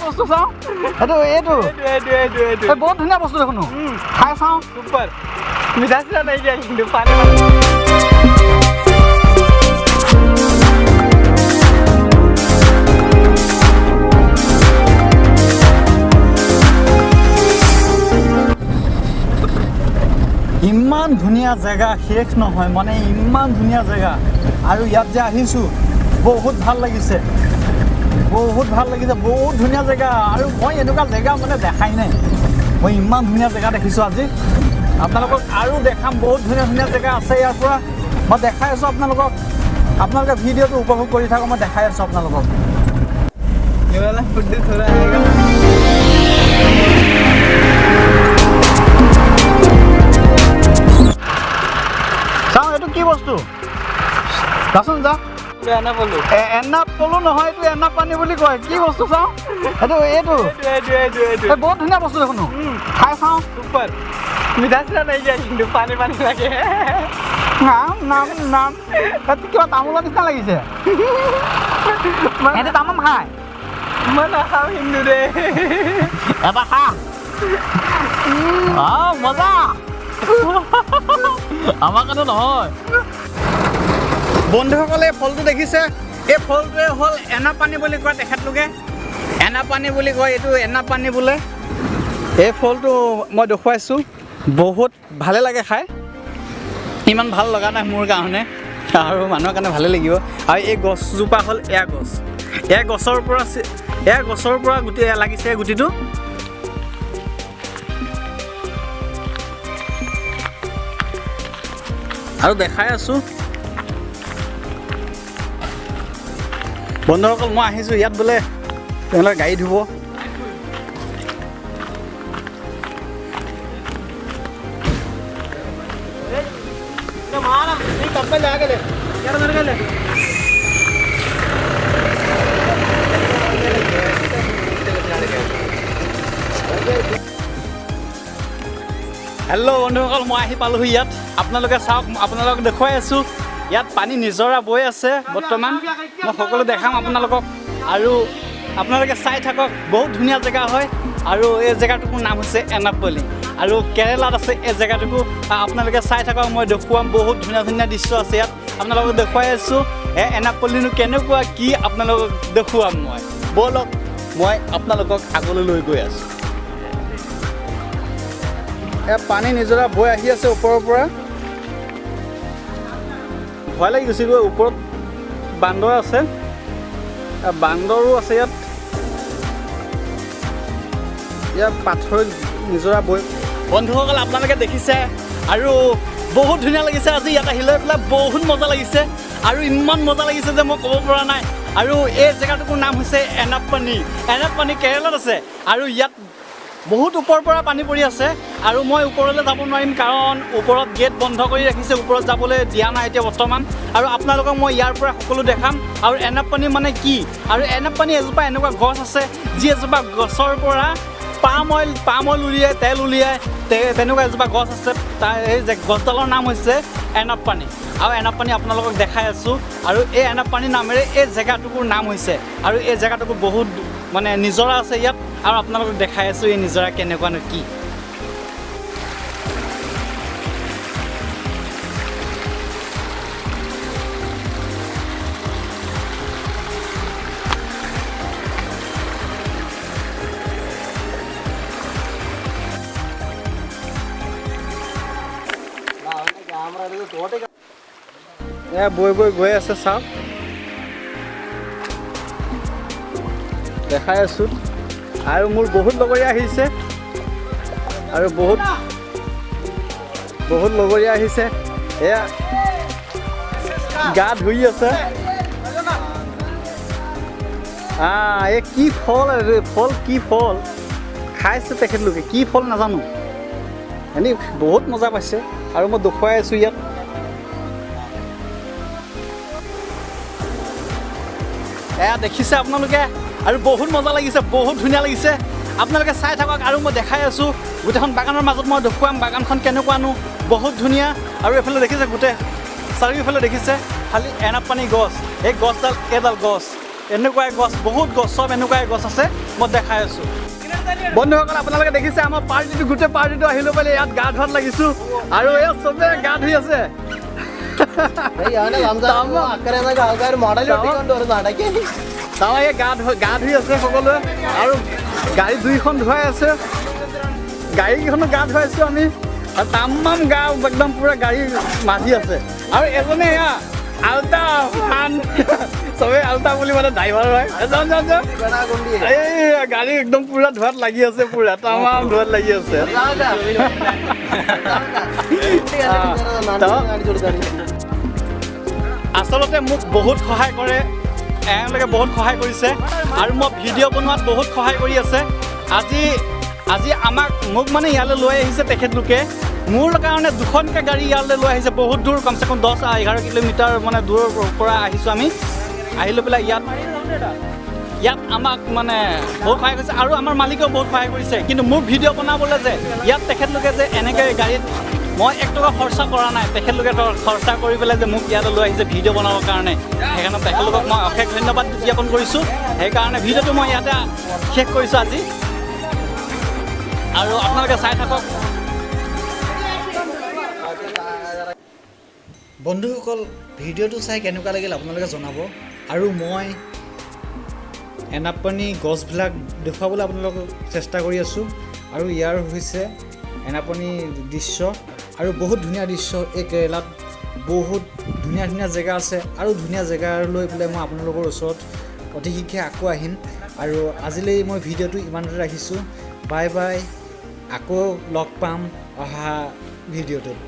বস্তু চাওঁ, এইটো এইটো এইটো এইটো এইটো। এই বহুত ধুনীয়া বস্তু দেখোন, খাই চাওঁ। সুপাৰ মিঠা চিঠা নাইকিয়া, কিন্তু পানী। ইমান ধুনীয়া জেগা শেষ নহয়, মানে ইমান ধুনীয়া জেগা। আৰু ইয়াত যে আহিছোঁ বহুত ভাল লাগিছে, বহুত ভাল লাগিছে, বহুত ধুনীয়া জেগা। আৰু মই এনেকুৱা জেগা মানে দেখাই নাই, মই ইমান ধুনীয়া জেগা দেখিছোঁ আজি। আপোনালোকক আৰু দেখাম, বহুত ধুনীয়া ধুনীয়া জেগা আছে ইয়াৰ পৰা মই দেখাই আছোঁ আপোনালোকক। আপোনালোকে ভিডিঅ'টো উপভোগ কৰি থাকক, মই দেখাই আছোঁ আপোনালোকক। ये वाला फुड थोड़ा आएगा। চাওঁ এইটো কি বস্তু, যাচোন যা। এনা পলু। এনা পলু নহয়, এইটো এনা পানী বুলি কয়। কি বস্তু চাওঁ, এইটো এইটো এইটো এইটো এইটো। এই বহুত ধুনীয়া বস্তু দেখোন, খাই চাওঁ। সুপাৰ মিঠা চিঠা নাইকিয়া, কিন্তু পানী পানী লাগে। নাম নাম নাম, তাত কিবা তামোলৰ নিচিনা লাগিছে। সিহঁতে তামোল খায়। মই নাখাওঁ কিন্তু দে। এটা খা, মজা। আমাৰ কাৰণে নহয়। বন্ধুসকলে, এই ফলটো দেখিছে? এই ফলটোৱে হ'ল এনা পানী বুলি কয় তেখেতলোকে, এনা পানী বুলি কয়, এইটো এনা পানী বোলে। এই ফলটো মই দেখুৱাইছোঁ, বহুত ভালে লাগে খাই। ইমান ভাল লগা নাই মোৰ কাৰণে, আৰু মানুহৰ কাৰণে ভালে লাগিব। আৰু এই গছজোপা হ'ল এয়া গছ, এয়া গছৰ পৰা গুটি লাগিছে এই গুটিটো। আৰু দেখাই আছোঁ বন্ধুসকল, মই আহিছোঁ ইয়াত বোলে তেওঁলোকে গাড়ী ধুব। হেল্ল' বন্ধুসকল, মই আহি পালোহি ইয়াত। আপোনালোকে চাওক, আপোনালোকক দেখুৱাই আছোঁ। ইয়াত পানী নিজৰা বৈ আছে বৰ্তমান, মই সকলো দেখাম আপোনালোকক আৰু আপোনালোকে চাই থাকক। বহুত ধুনীয়া জেগা হয়। আৰু এই জেগাটুকুৰ নাম হৈছে এনাপলি আৰু কেৰেলাত আছে এই জেগাটুকু। আপোনালোকে চাই থাকক, মই দেখুৱাম। বহুত ধুনীয়া ধুনীয়া দৃশ্য আছে ইয়াত, আপোনালোকক দেখুৱাই আছোঁ। এই এনাপলিনো কেনেকুৱা কি আপোনালোকক দেখুৱাম মই। ব'লক, মই আপোনালোকক আগলৈ লৈ গৈ আছোঁ। এয়া পানী নিজৰা বৈ আহি আছে ওপৰৰ পৰা। ভয় লাগি গৈছিল, ওপৰত বান্দৰ আছে, বান্দৰো আছে ইয়াত। ইয়াত পাথৰ নিজৰা বৈ। বন্ধুসকল, আপোনালোকে দেখিছে আৰু বহুত ধুনীয়া লাগিছে আজি ইয়াত আহি লৈ পেলাই, বহুত মজা লাগিছে। আৰু ইমান মজা লাগিছে যে মই ক'ব পৰা নাই। আৰু এই জেগাটুকুৰ নাম হৈছে এনাপানী। এনাপানী কেৰেলাত আছে আৰু ইয়াত বহুত ওপৰৰ পৰা পানী পৰি আছে। আৰু মই ওপৰলৈ যাব নোৱাৰিম, কাৰণ ওপৰত গেট বন্ধ কৰি ৰাখিছে, ওপৰত যাবলৈ দিয়া নাই এতিয়া বৰ্তমান। আৰু আপোনালোকক মই ইয়াৰ পৰা সকলো দেখাম। আৰু এনাপানী মানে কি, আৰু এনাপানী এজোপা এনেকুৱা গছ আছে যি এজোপা গছৰ পৰা পাম অইল উলিয়াই, তেল উলিয়াই, তেনেকুৱা এজোপা গছ আছে। তাৰ এই যে গছডালৰ নাম হৈছে এনাপানী। আৰু এনাপানী আপোনালোকক দেখাই আছোঁ। আৰু এই এনাপানী নামেৰে এই জেগাটুকুৰ নাম হৈছে। আৰু এই জেগাটুকুৰ বহুত মানে নিজৰা আছে ইয়াত, আৰু আপোনালোকক দেখাই আছোঁ এই নিজৰা কেনেকুৱানো কি। এয়া বৈ বৈ গৈ আছে, চাওক, দেখাই আছোঁ। আৰু মোৰ বহুত লগৰীয়া আহিছে, আৰু বহুত বহুত লগৰীয়া আহিছে। এয়া গা ধুই আছে। এই কি ফল, ফল কি ফল খাইছে তেখেতলোকে, কি ফল নাজানো, এনেই বহুত মজা পাইছে। আৰু মই দেখুৱাই আছোঁ ইয়াত। এয়া দেখিছে আপোনালোকে, আৰু বহুত মজা লাগিছে, বহুত ধুনীয়া লাগিছে। আপোনালোকে চাই থাকক আৰু মই দেখাই আছোঁ। গোটেইখন বাগানৰ মাজত মই দেখুৱাম বাগানখন কেনেকুৱানো, বহুত ধুনীয়া। আৰু এইফালে দেখিছে, গোটেই চাৰিওফালে দেখিছে খালি এনাপানী গছ। এই গছডাল এডাল গছ। এনেকুৱাই গছ, বহুত গছ, চব এনেকুৱাই গছ আছে, মই দেখাই আছোঁ। বন্ধুসকল, আপোনালোকে দেখিছে আমাৰ পাৰ্টিটো, গোটেই পাৰ্টিটো আহি লৈ পেলাই ইয়াত গা ধোৱাত লাগিছোঁ আৰু ইয়াত চবে গা ধুই আছে। അക്കരെ ആൾക്കാർ മടൽ വെട്ടിക്കൊണ്ട് വരുന്നു അടയ്ക്കാൻ। তাৰপৰা এই গা ধুই আছে সকলোৱে আৰু গাড়ী দুইখন ধুৱাই আছে, গাড়ীকেইখনো গা ধুৱাইছোঁ আমি আৰু তামাম গা একদম পূৰা গাড়ী মাজি আছে। আৰু এজনে এয়া আল্টা ফান, চবেই আল্টা বুলি মানে ড্ৰাইভাৰ হয়। যাওঁ যাওঁ যাওঁ, এই গাড়ী একদম পূৰা ধোৱাত লাগি আছে, পূৰা তামাম ধোৱাত লাগি আছে। আচলতে মোক বহুত সহায় কৰে এওঁলোকে, বহুত সহায় কৰিছে আৰু মই ভিডিঅ' বনোৱাত বহুত সহায় কৰি আছে। আজি আমাক মোক মানে ইয়ালৈ লৈ আহিছে তেখেতলোকে, মোৰ কাৰণে দুখনকৈ গাড়ী ইয়ালৈ লৈ আহিছে। বহুত দূৰ, কমচে কম 10-11 কিলোমিটাৰ মানে দূৰৰ পৰা আহিছোঁ আমি। আহি লৈ পেলাই ইয়াত আমাক মানে বহুত সহায় কৰিছে আৰু আমাৰ মালিকেও বহুত সহায় কৰিছে। কিন্তু মোৰ ভিডিঅ' বনাবলৈ যে ইয়াত তেখেতলোকে যে এনেকৈ গাড়ীত মই এক টকা খৰচা কৰা নাই, তেখেতলোকে খৰচা কৰি পেলাই যে মোক ইয়ালৈ লৈ আহিছে ভিডিঅ' বনাবৰ কাৰণে, সেইকাৰণে তেখেতলোকক মই অশেষ ধন্যবাদ জ্ঞাপন কৰিছোঁ। সেইকাৰণে ভিডিঅ'টো মই ইয়াতে শেষ কৰিছোঁ আজি আৰু আপোনালোকে চাই থাকক। বন্ধুসকল, ভিডিঅ'টো চাই কেনেকুৱা লাগিল আপোনালোকে জনাব। আৰু মই এনাপানী গছবিলাক দেখুৱাবলৈ আপোনালোকক চেষ্টা কৰি আছোঁ। আৰু ইয়াৰ হৈছে এনাপানী দৃশ্য আৰু বহুত ধুনীয়া দৃশ্য। এই কেৰেলাত বহুত ধুনীয়া ধুনীয়া জেগা আছে আৰু ধুনীয়া জেগা লৈ পেলাই মই আপোনালোকৰ ওচৰত অতি শীঘ্ৰে আকৌ আহিম। আৰু আজিলৈ মই ভিডিঅ'টো ইমানতে ৰাখিছোঁ। বাই বাই, আকৌ লগ পাম অহা ভিডিঅ'টোত।